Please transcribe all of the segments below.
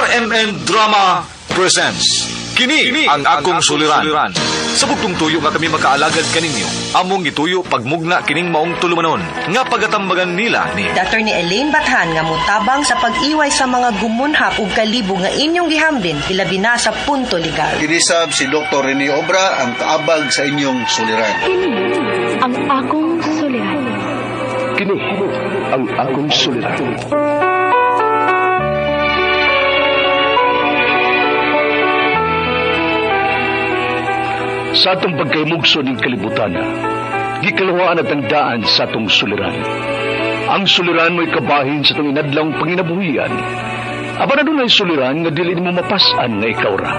RMN Drama presents Kini ang akong suliran. Sa bugtong tuyo nga kami makaalagad kaninyo, among gituyo pagmugna kining maong tulumanon nga pagatambagan nila ni Attorney Elaine Bathan nga motabang sa pag-iway sa mga gumunhap ug kalibo nga inyong gihambin ilabi na sa punto legal. Kinisab si Dr. Rene Obra ang kaabag sa inyong suliran. Kini ang akong suliran. Kini ang akong suliran. Sa atong pagkaymugso ning kalibutan, gikaluhaan at ang daan sa atong suliran. Ang suliran mo'y kabahin sa atong inadlawng panginabuhian. Apan adunay suliran nga dili nimo mapas-an nga ikaw ra.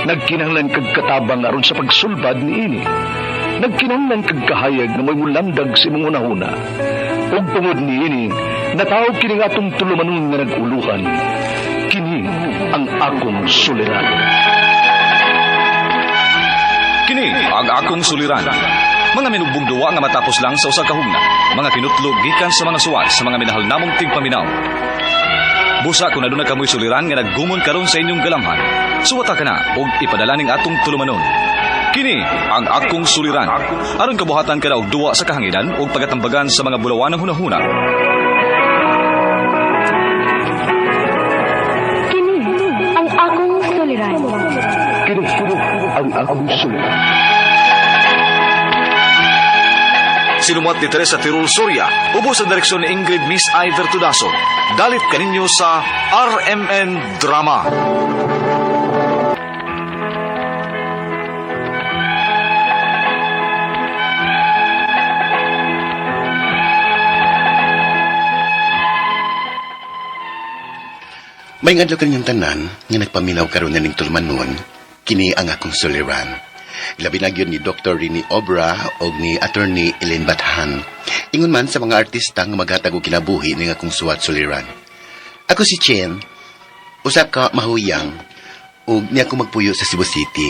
Nagkinahanglan kag katabang aron sa pagsulbad niini. Nagkinahanglan kag kahayag nga mo'y mulamdag sa imong hunahuna. Ug tungod niini, natawag kini nga atong tulumanon nga nag-uluhan. Kini ang akong suliran. Kini ang akong suliran. Mga minubong duwa nga matapos lang sa usa ka hugna. Mga kinutlog gikan sa mga suwat sa mga minahal namong tigpaminaw. Busa kung aduna kamoy suliran nga naggumon karon sa inyong galamhan. Suwata ka na og ipadala ning atong tulumanon. Kini ang akong suliran. Aron kabuhatan ka na og duwa sa kahanginan ug pagatambagan sa mga bulawanang hunahuna. Kini ang akong suliran. Kini ang akong suliran. Sinumuat ni Teresa Tirul Soria, ubos sa direksyon ni Ingrid Miss Iver Tudaso. Dalit kaninyo sa RMN Drama. May ngadlaw kaninyong tanan nga nagpaminaw karon na ning tulumanon, kini ang akong suliran. Labi na gyud ni Dr. Rini Obra og ni Attorney Elaine Bathan. Ingon man sa mga artista nga maghatag og kinabuhi ning akong suwat suliran. Ako si Chen, usa ka mahuyang ug niya ako magpuyo sa Cebu City.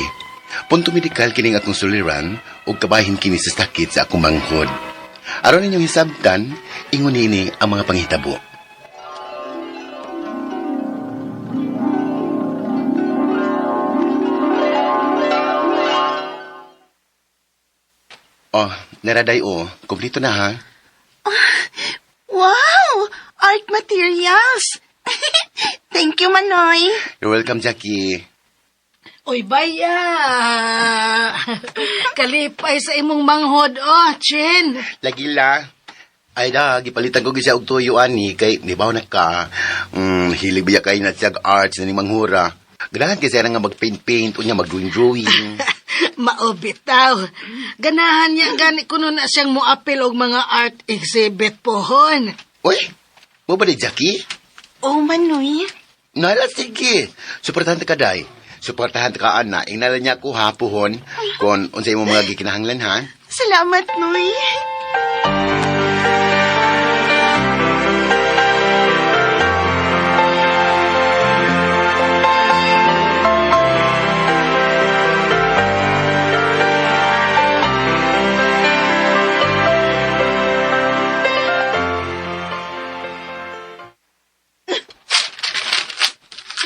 Punto medikal kining akong suliran ug kabahin kini sa sakit sa akong manghod. Aron ninyong hisabtan, ingon niini ang mga panghitabo. Oh, naraday o. Kompleto na ha. Wow! Art materials! Thank you, Manoy. You're welcome, Jackie. Uy, baya! Kalipay sa imong manghod, oh, Chin. Lagi la. Ay da, gipalitan ko gisa og tuyo ani kay nibaw na ka. Hilig biya kay na siyag arts na ni manghura. Ganahan kasi nga mag-paint-paint unya mag-drawing-drawing. Maobitaw. Ganahan niya gani kuno na siyang moapil og mga art exhibit pohon. Uy, mo ba di Jackie? Oh, Manoy. Nala, sige. Suportahan ta ka, day. Suportahan ta ka, ana. Inala niya ko ha, puhon. Kung unsay mo mga gikinahanglan, ha? Salamat, Noy.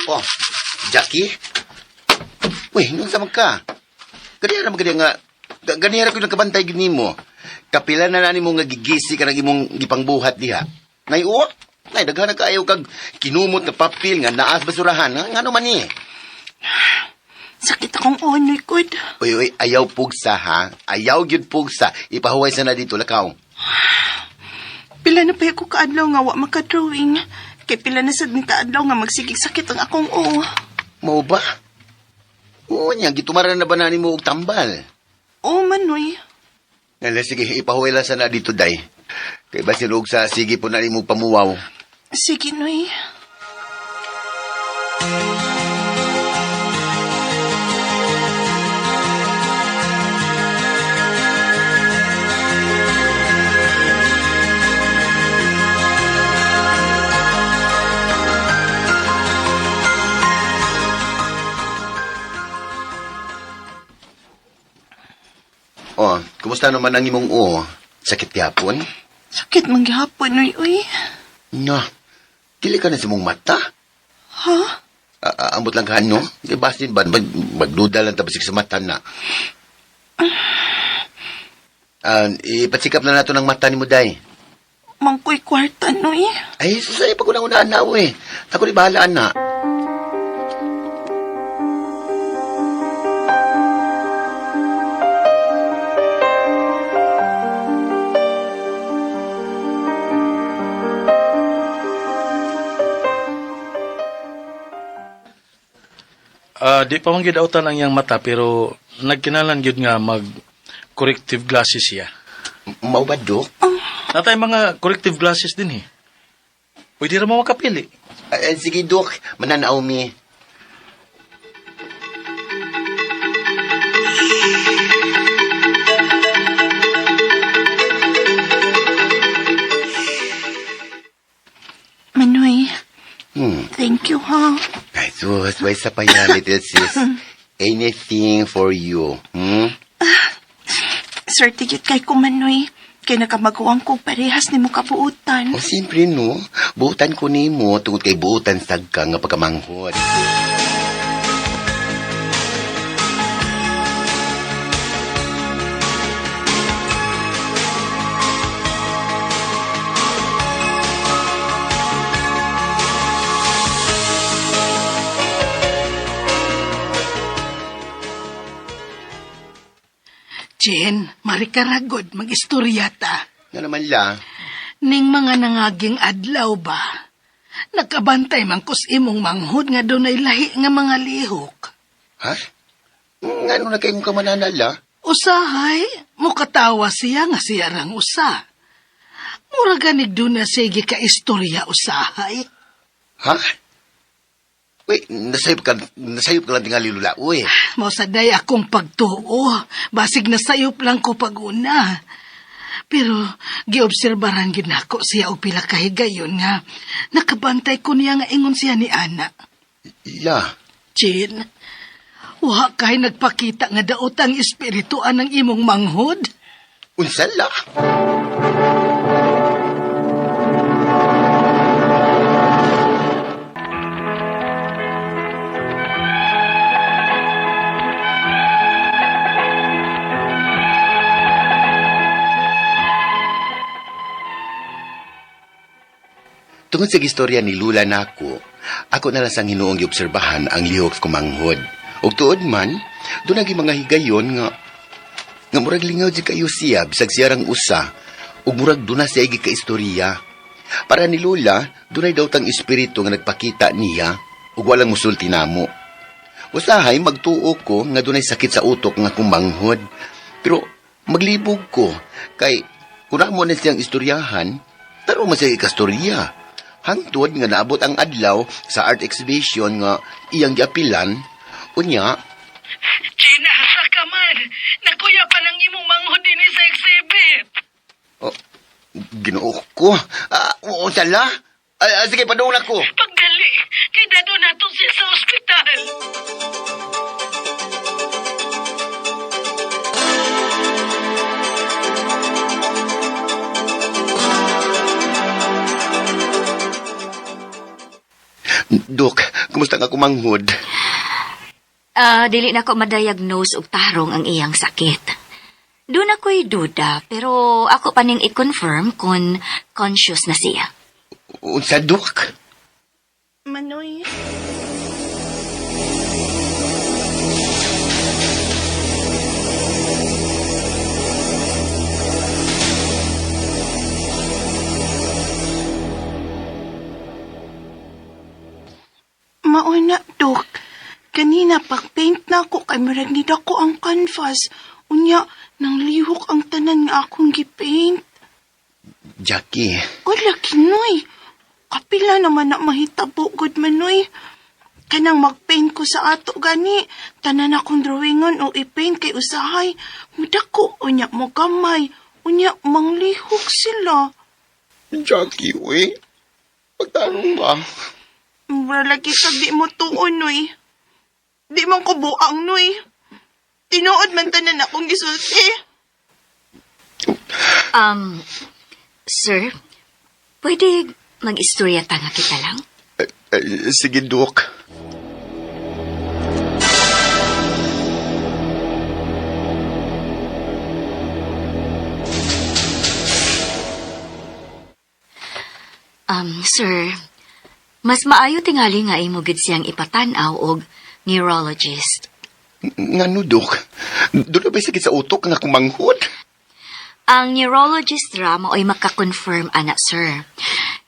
Oh, Jackie? Uy, nung sa ka? Ganyan naman ganyan nga. Ganyan ko nagkabantay gini mo. Kapila na nani mo nga gigisi ka ng imong gipangbuhat diha. Nay, o? Nay, daghan na kaayo kag kinumot nga papel nga naas basurahan. Ha? Ngano man ni? Sakit akong unoy, kud. Uy, uy, ayaw pugsa, ha? Ayaw gyud pugsa. Ipahuway sa na dito, lakaw. Pila na pa ako kaadlaw nga wa makadrawing. Kay pila na sad ni kaadlaw nga magsigig sakit ang akong oo. Mao ba? Oo niya, gitumaran na ba na nimo og tambal? Oh, Manoy. Nala, sige, ipahuway lang sana dito, day. Kay basin og sa sige po na nimo pamuwaw. Sige, Noy. Oh, kumusta naman ang imong oo? Sakit gyapon? Sakit man gihapon, Noy, uy. Nga, dili ka na sa imong mata. Ha? Ambot lang ka, no? Di basin ba? Magduda lang tabasig sa mata na. Ipatsikap na nato ng mata ni mo, day. Mangkoy kwarta, Noy. Ay, susay, pag unang-unaan na, uy. Ako ni bahala na. Di pa man gyud autan ang iyang mata pero nagkinalan gyud nga mag corrective glasses siya. Mao ba, Dok? Natay mga corrective glasses din eh. Pwede ra mo makapili. Sige, Dok. Mananaw mi. Manoy, Hmm. thank you, ha? Ay, sus, way sa pa yan, little sis. Anything for you. Hmm? Swerte gyud kay ko, Manoy. Kay nakamaguwang ko parehas nimo kabuutan. O, siyempre, no? Buutan ko nimo tungod kay buutan sagka nga pagkamanghod. Jen, marikaragod, mag-istorya ta. Nga naman la. Ning mga nangaging adlaw ba? Nakabantay man kus imong manghod nga dunay lahi nga mga lihok. Ha? Nga ano na kayong kamananala? Usahay, mukatawa siya nga siya rang usa. Mura ganig doon na sige ka istorya usahay. Ha? Uy, nasayop ka lang tingali lula, uy. Mausaday akong pagtuo. Basig nasayop lang ko pag-una. Pero giobserbaran gid nako siya og pila ka higayon nga nakabantay ko niya nga ingon siya ni Ana. La, Chin, wa kay nagpakita nga daot ang espiritu anang imong manghod. unsa la? Tungod sa istorya ni Lula nako, ako na lang sang hinuong giobserbahan ang lihok sa kumanghod. Ug tuod man, doon naging mga higayon nga nga murag lingaw di kayo siya bisag siya rang usa ug murag duna siya gikaistorya. Para ni Lula, dunay daw tang espiritu nga nagpakita niya ug walang musulti namo. Usahay magtuo ko nga dunay sakit sa utok nga kumanghod. Pero maglibog ko kay kung mo na siyang istoryahan, taro man siya ikastorya. Hangtod nga naabot ang adlaw sa art exhibition nga iyang giapilan, unya, Chin, asa ka man? Nakuya pa ng imong manghod dinhi sa exhibit. Oh, Ginoo ko. Oo, sala. Sige, padung ako. Pagdali, kay dado nato siya sa ospital. Dok, kumusta nga kumanghod? Dili na ko madiagnose og tarong ang iyang sakit. Doon ako'y duda, pero ako pa ning i-confirm kung conscious na siya. Unsa, Dok? Manoy. Mauna, Dok. Kanina, pag-paint na ako kay murag ni dako ang canvas. Unya, nang lihok ang tanan nga akong gipaint. Jackie, Wala, kinoy. Kapila naman na mahitabo, good manoy. Kanang magpaint ko sa ato gani. Tanan akong drawingon o ipaint kay usahay. Mudako, unya mo gamay. Unya, manglihok sila. Jackie, uy. Pagtanong ba? Mura lagi kag di mo tuon, noy. Di man ko buang, noy. Tinuod man tanan akong gisulti. Sir, pwede mag-istorya ta nga kita lang? Sige, Dok. Sir, mas maayo tingali nga imo gid siyang ipatan-aw og neurologist. Ngano, Dok? Doon na ba'y sakit sa utok nga kumanghod? Ang neurologist ra mao'y makakonfirm ana, sir.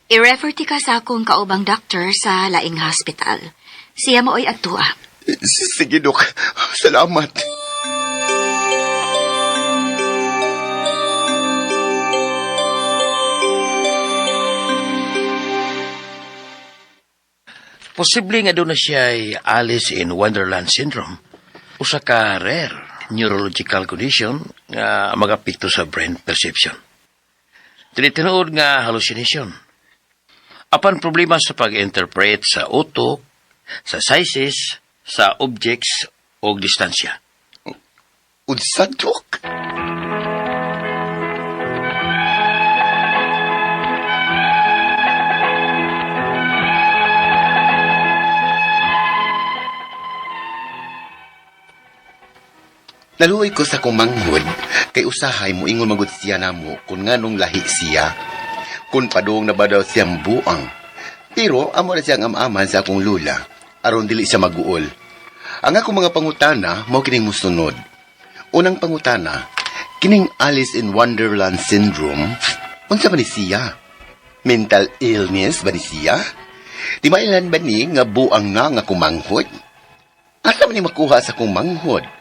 I-refer ti ka sa akong kaubang doctor sa laing hospital. Siya mao'y adtua. Sige, Dok. Salamat. Posible nga doon na siya ay Alice in Wonderland Syndrome. Usa ka rare neurological condition nga magapikto sa brain perception. Dili tinuod nga hallucination. Apan problema sa pag-interpret sa utok, sa sizes, sa objects o distansya. Unsa, Dok? Naluoy ko sa kumanghod kay usahay mo ingon magud siya namo kung nganong lahi siya. Kung padung na ba daw siyang buang. Pero amo na siyang amaman sa akong lula aron dili siya maguol. Ang akong mga pangutana mao kining musunod. Unang pangutana, kining Alice in Wonderland syndrome, unsa man ni siya? Mental illness ba ni siya? Di mailan ba ni nga buang na nga kumanghod? Asa man ni makuha sa kumanghod?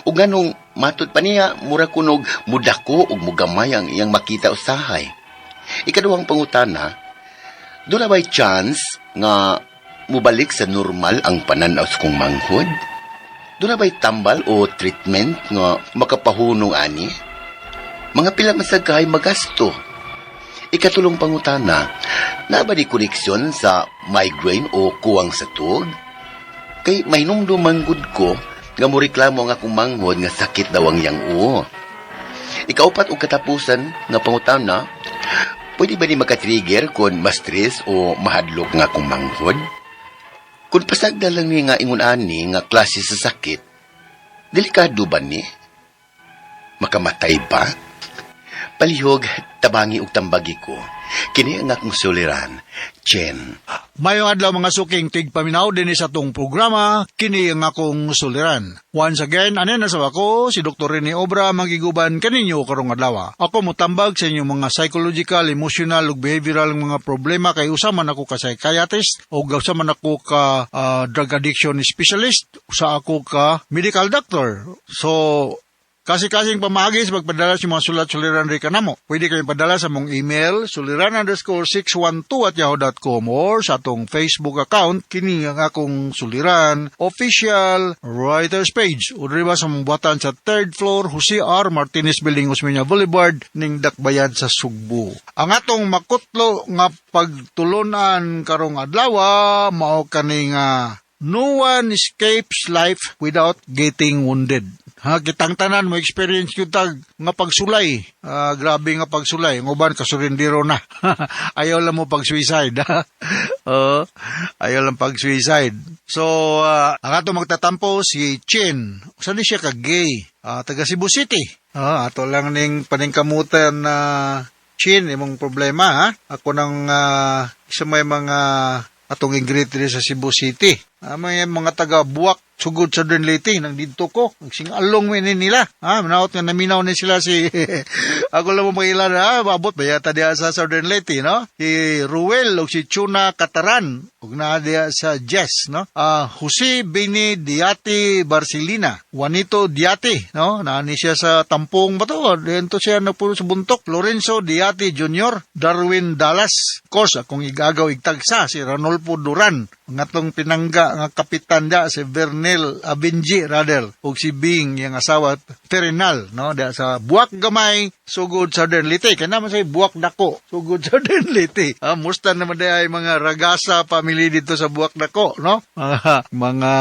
Ug nganong matud pa niya mura kunog mudako ug mugamay ang iyang makita usahay. Ikaduhang pangutana, doon na ba'y chance nga mubalik sa normal ang pananaw sa kong manghod? Doon na ba'y tambal o treatment nga makapahunong ani? Mga pila masagay magasto. Ikatulong pangutana, na ba di koneksyon sa migraine o kuwang sa tuog? Kay mahinumdum man gud ko nga moreklamo ang akong manghod nga sakit daw ang iyang uo. Ikaupat og katapusan nga pangutana, pwede ba ni makatrigger kung ma-stress o mahadlok nga akong manghod? Kung pasagda lang ni nga ingon ani nga klase sa sakit, delikado ba ni? Makamatay ba? Palihog, tabangi og tambagi ko. Kini ang akong suliran, Chen. Mayong adlaw mga suking tigpaminaw dinhi sa atong programa, kini ang akong suliran. Once again, anin na sa ako, si Dr. Rene Obra, magiguban kaninyo karong adlaw. Ako motambag sa inyong mga psychological, emotional ug behavioral mga problema kay usa man ako ka psychiatrist o usa man ako ka drug addiction specialist, usa ako ka medical doctor. So, kasi-kasing pamaagi sa pagpadala sa mga sulat suliran rin kanamo. Pwede kayong padala sa mong email suliran_612@yahoo.com or sa atong Facebook account kini ang akong suliran official writers page o diri ba sa mong buhatan sa 3rd floor Jose R. Martinez Building, Osmeña Boulevard ning Dakbayan sa Sugbo. Ang atong makutlo nga pagtulunan karong adlaw mao kani nga no one escapes life without getting wounded. Ha, kitang tanan mo experience gyud tag nga pagsulay. Grabe nga pagsulay. Ang uban kasurindiro na. Ayaw lang mo pag-suicide. Ayaw lang pag-suicide. So, ang ato magtatampo si Chin. Usa ni siya ka gay. Taga Cebu City. Ato lang ning paningkamutan na Chin imong problema ha. Ako nang isa may mga atong i-greet diri sa Cebu City. May mga taga Buwak sugod sa Leyte nang didto ko. Nagsingalong mi ni nila. Manaot nga naminaw ni sila si ako lang mo makilan ha, abot ba yata diha sa Southern Leyte, no? Si Ruel ug si Chuna Kataran ug naa diha sa Jess, no? Jose Bini Diati Barcelina, Juanito Diati, no? Naa ni siya sa Tampong ba to? Dito siya nagpulo sa Buntok. Lorenzo Diati Jr., Darwin Dallas. Of course, akong igagaw igtagsa si Ranolfo Duran, ang atong pinangga nga kapitan da si Vernel Abenji Radel ug si Bing yang asawa Ferinal, no, da sa Buwak Gamay sugod Southern Leyte. Kay naman say Buwak Dako sugod Southern Leyte. Musta naman day ay mga Ragasa family dito sa Buwak Dako, no? Mga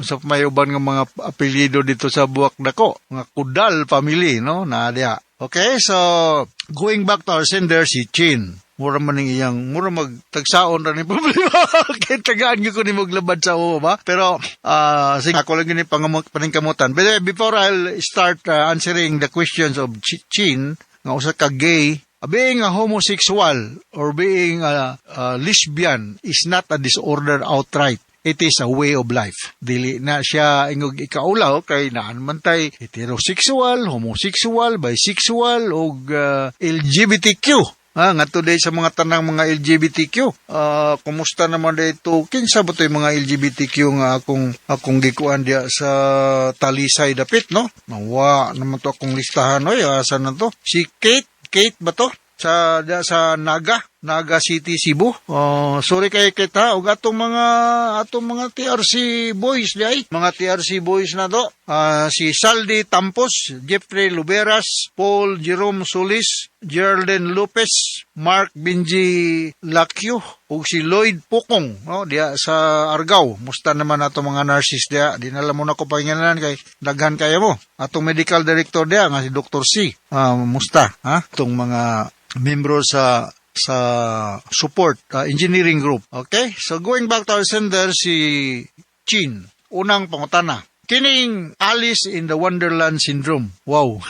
usap may uban nga mga apelyido dito sa Buwak Dako, mga Kudal family, no, na diha. Okay, so going back to our sender si Chin. Mura man ning iyang, mura magtagsaon ra ni problema. Kay tagaan gyud ko ni maglabad sa uo ba? Pero sige, ako lang gyud ni paningkamutan. But before I'll start answering the questions of Chin, nga usa ka gay Being a homosexual or being a lesbian is not a disorder outright. It is a way of life. Dili na siya ingog ikaulaw kay naan man tay heterosexual, homosexual, bisexual ug LGBTQ. Ha, nga today sa mga tanang mga LGBTQ. Kumusta naman dito? Kinsa ba to'y mga LGBTQ nga akong gikuan diya sa Talisay dapit, no? Nawa naman to akong listahan, oy. Asa na to? Si Kate, Kate ba to? Sa diya sa Naga, Naga City, Cebu. Oh, sorry kay Kate ha, ug atong mga TRC boys di ay. Mga TRC boys na to. Si Saldi Tampos, Jeffrey Luberas, Paul Jerome Solis, Geraldine Lopez, Mark Benji Lacyo, ug si Lloyd Pukong, no, diya sa Argao. Musta naman ato mga nurses diya. Di na lang muna ko pangingalan kay daghan kaya mo. Atong medical director diya nga si Dr. C. Musta, ha? Itong mga membro sa support engineering group. Okay? So going back to our sender, si Chin. Unang pangutana. Kining Alice in the Wonderland syndrome. Wow.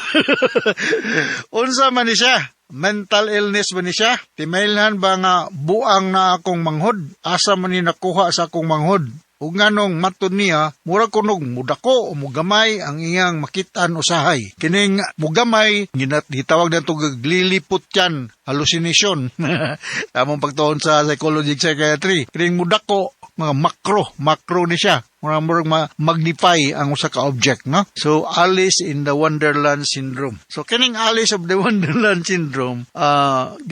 Unsa man ni siya? Mental illness ba ni siya? Timailhan ba nga buang na akong manghod? Asa man ni nakuha sa akong manghod? Ug nganong matud niya, mura kunog mudako o mugamay ang iyang makitaan usahay. Kining mugamay, ginat gitawag na to Lilliputian hallucination. Tamong pagtuon sa psychology, psychiatry. Kining mudako, mga macro, macro ni siya. Mura murag magnify ang usa ka object, no? So Alice in the Wonderland syndrome. So kining Alice of the Wonderland syndrome,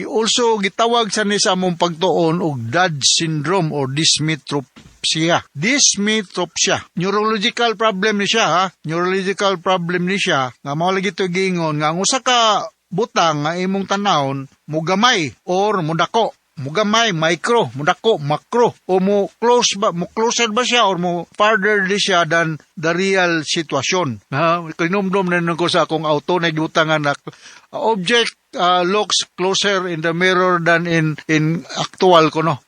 also gitawag sa ni sa among pagtuon og Dodge syndrome or dysmetropsia. Dysmetropsia. Neurological problem ni siya, ha? Neurological problem ni siya. Nga mao lagi to giingon nga ang usa ka butang nga imong tanawon mugamay or mudako, mugamay micro, mudako macro, o mo close ba, mo closer ba siya or mo farther di siya than the real situation, ha? Kinumdum na nun ko sa akong auto na gibutang nga object looks closer in the mirror than in actual ko, no?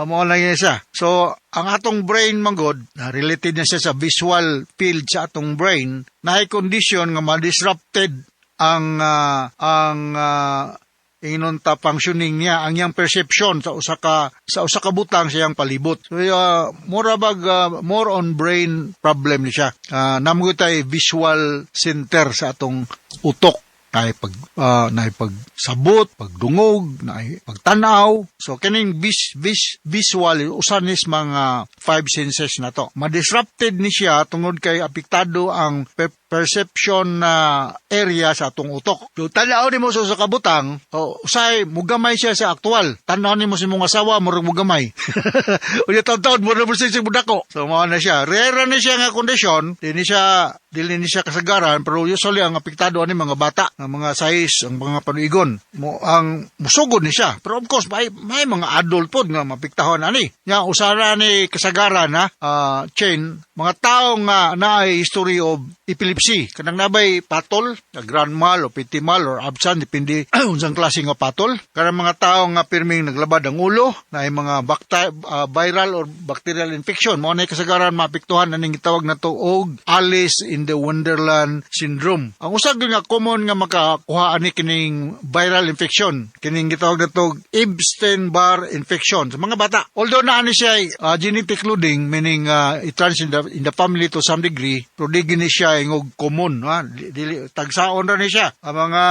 Mo lang yun siya. So ang atong brain manggod na related na siya sa visual field sa atong brain na condition nga ma-disrupted ang ingnon ta functioning niya, ang iyang perception sa usa ka butang sa iyang palibot. So mura bag more on brain problem ni siya. Naa tay visual center sa atong utok, naay pagsabot, pagdungog, naay pagtanaw. So kining visual usa nis mga five senses na to. Ma-disrupted ni siya tungod kay apektado ang perception na area sa atong utok. So tan-aw nimo sa usa ka butang, o usay mugamay siya sa aktual. Tan-aw nimo sa imong asawa, murag mugamay. Unya taon-taon murag mo siya mudako. So mao na siya. Rare ni siya nga kondisyon, di ni siya dili ni siya kasagaran, pero usually ang apektado ani mga bata, ang mga size, ang mga panuigon. Mo ang musugod ni siya. Pero of course may mga adult pod nga mapektahon ani. Nya usara ni kasagaran ha, chain mga tao nga naay history of epilepsy, kanang nabay patol, na grand mal o petit mal or absent, depende unsang klase nga patol. Kanang mga tao nga pirming naglabad ang ulo, naay mga viral or bacterial infection, mao na kasagaran maapektuhan aning gitawag nato og Alice in the Wonderland syndrome. Ang usa gyud nga common nga makakuha ani kining viral infection, kining gitawag nato Epstein-Barr infection sa mga bata. Although naa ni siya genetic loading, meaning it runs in the family to some degree, pero di gini siya ingog common, ha? Dili, tagsaon ra ni siya. Ang mga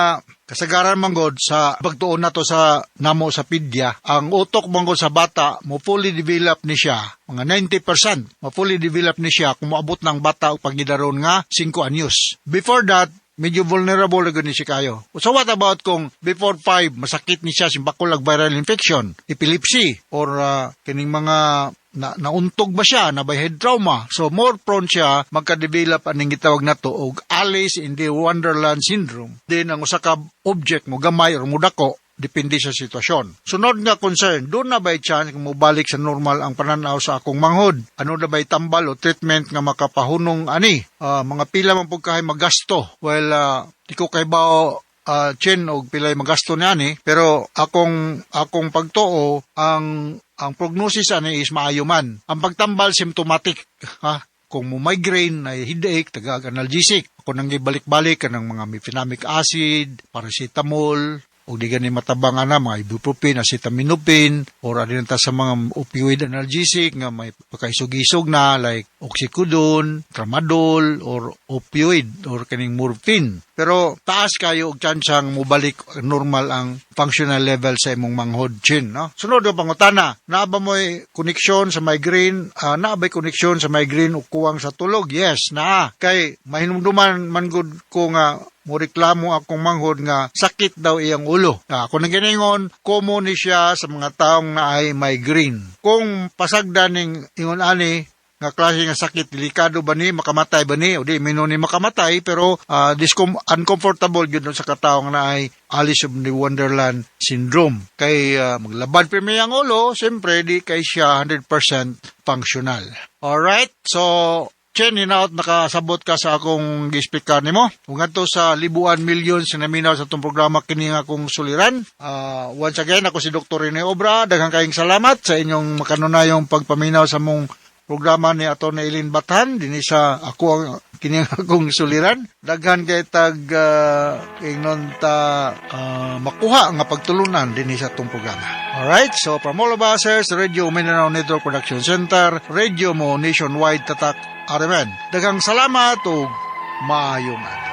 kasagaran manggod sa pagtuon nato sa namo sa pidya, ang utok manggod sa bata mo fully develop ni siya, mga 90% mo fully develop ni siya kung moabot ng bata og pagidaron nga 5 anyos. Before that, medyo vulnerable na gud ni siya kayo. So what about kung before 5 masakit ni siya, simbako lag viral infection, epilepsy, or kining mga na, nauntog ba siya, na by head trauma. So more prone siya magka-develop aning gitawag nato og Alice in the Wonderland syndrome. Then ang usa ka object mo gamay or mudako depende sa sitwasyon. Sunod nga concern, duna by chance kung mobalik sa normal ang pananaw sa akong manghod? Ano na ba'y tambal o treatment nga makapahunong ani? Mga pila man pud kahay magasto. Well, di ko kay bao chen og pilay magasto niani, pero akong pagtuo, ang prognosis ani is maayo man. Ang pagtambal symptomatic, ha? Kung mo migraine na headache, tagag analgesic. Ako nang gibalik-balik kanang mga mefenamic acid, paracetamol. Ug di gani matabang ana mga ibuprofen, acetaminophen, or adin ta sa mga opioid analgesic nga may pagkaisog-isog na like oxycodone, tramadol, or opioid or kaning morphine. Pero taas kayo og tsansang mobalik normal ang functional level sa imong manghod, Chin, no? Sunod nga pangutana, naa ba mo'y koneksyon sa migraine? Naa ba'y koneksyon sa migraine ug kuwang sa tulog? Yes, naa. Kay mahinumduman man gud ko nga mo reklamo akong manghod nga sakit daw iyang ulo. Ako nang giningon, common ni siya sa mga taong naay migraine. Kung pasagdan ning ingon ani nga klase nga sakit, delikado ba ni, makamatay ba ni? O di mino ni makamatay, pero uncomfortable gyud sa katawo nga naay Alice of the Wonderland syndrome. Kay maglabad pirmi ang ulo, siyempre di kay siya 100% functional. Alright, so Chen, hinaot nakasabot ka sa akong gi-explicar nimo. Ug ngadto sa libuan milyon sa naminaw sa atong programa, kini nga akong suliran. Once again, ako si Dr. Rene Obra. Daghang kayong salamat sa inyong makanunayong pagpaminaw sa mong programa ni ato na Eileen Bathan dinhi sa ako ang kini ang akong suliran. Daghan kay tag ingnon ta makuha nga pagtulunan dinhi sa atong programa. Alright, so from all of us here sa Radio Mindanao Network Production Center, Radio Mo Nationwide, Tatak RMN. Daghang salamat ug maayong adlaw.